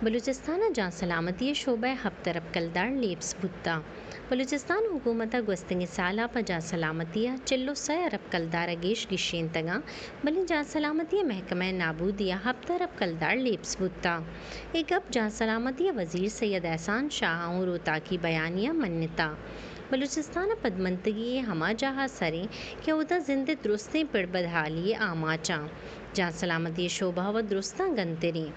بلوچستان ءَ جان سلامتی ءِ شعبہ ءَ ہپت ارب کلدار لیبس بوتگ۔ بلوچستان حکومت ءَ گوستگیں سال ءَ پہ جان سلامتی ءَ چل ءُ سئے ارب کلدار ءَ گیش گیشینتگ اَنت، بلے جان سلامتی ءِ محکمہ ءِ نابودی ءَ ہپت ارب کلدار لیبس بوتگ۔ اے گپ جان سلامتی ءِ وزیر سید احسان شاہ ءَ اوں روتاکی بیانیہ ءَ منتگ۔ بلوچستان ءِ پدمنتگی اے ہما جاہ ءَ سر اِنت کہ اودا زند ءِ درستیں پڑ بدحالی ءِ آماچ اَنت۔ جان سلامتی ءِ شعبہ وَ درستاں گنتر اِنت۔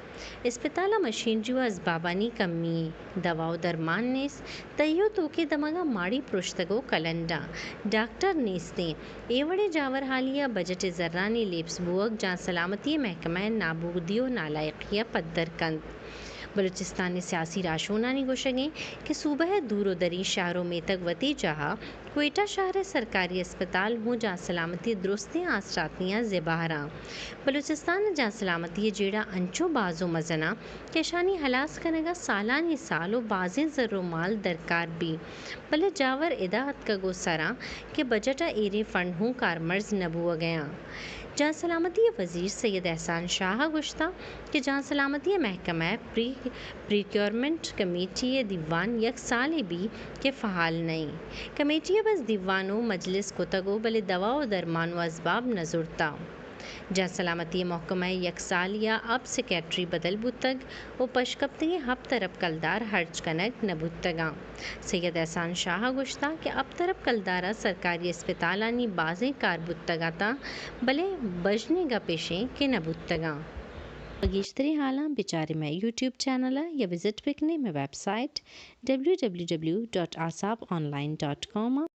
اسپتال ءَ مشینری ءُ ازبابانی کمی اِنت، دوا ءُ درمان نیست، تہی ءُ توکیں دمگاں ماڑی پرشتگ ءُ کلنڈاں، ڈاکٹر نیست اَنت۔ اے وڑیں جاورحالی ءَ بجٹ ءِ زرانی لیبس بوگ جان سلامتی ءِ محکمہ ءِ نابودی ءُ نالائقی ءَ پدر کنت۔ بلوچستان ءِ سیاسی راہشونانی گوشگ اِنت کہ صوبہ ءِ دور ءُ دریں شہر ءُ میتگ وتی جاہ ءَ، کوئٹہ شہر ءِ سرکاری اسپتال ہوں جان سلامتی ءِ درستیں آسراتیاں زبہر اَنت۔ بلوچستان ءِ جان سلامتی ءِ جیڑہ انچو باز ءُ مزن اَنت کہ اشانی ہلاس کنگ ءَ سالانی سال ءُ بازیں زر ءُ مال درکار بیت، بلے جاور ادا اتکگ ءُ سر اَنت کہ بجٹ ءَ ایریں فنڈ ہوں کارمرز نہ بوگ ءَ اَنت۔ جان سلامتی ءِ وزیر سید احسان شاہ ءَ گوشتگ کہ جان سلامتی ءِ محکمہ ءِ پری پریکیورمنٹ کمیٹی ءِ دیوان یک سالے بیت کہ فعال نہ اِنت۔ کمیٹی ءَ بس دیوان ءُ مجلس کتگ ءُ بلے دوا ءُ درمان ءُ ازباب نہ زرتگ۔ جان سلامتی ءِ محکمہ ءَ یک سالے ءَ اب سیکرٹری بدل بوتگ ءُ پشکپتگیں ہپت ارب کلدار ہرچ کنگ نہ بوتگ اَنت۔ سید احسان شاہ ءَ گوشتگ کہ ہپت ارب کلدار ءَ سرکاری اسپتالانی بازیں کار بوتگ اَنت، بلے بژنیں گپ ایش اِنت کہ نہ بوتگ اَنت۔ گیشتریں ہالاں بچارے مئے یوٹیوب چینل ءَ یا وزٹ بکنے مئے website W W W dot Aasap online dot com ءَ۔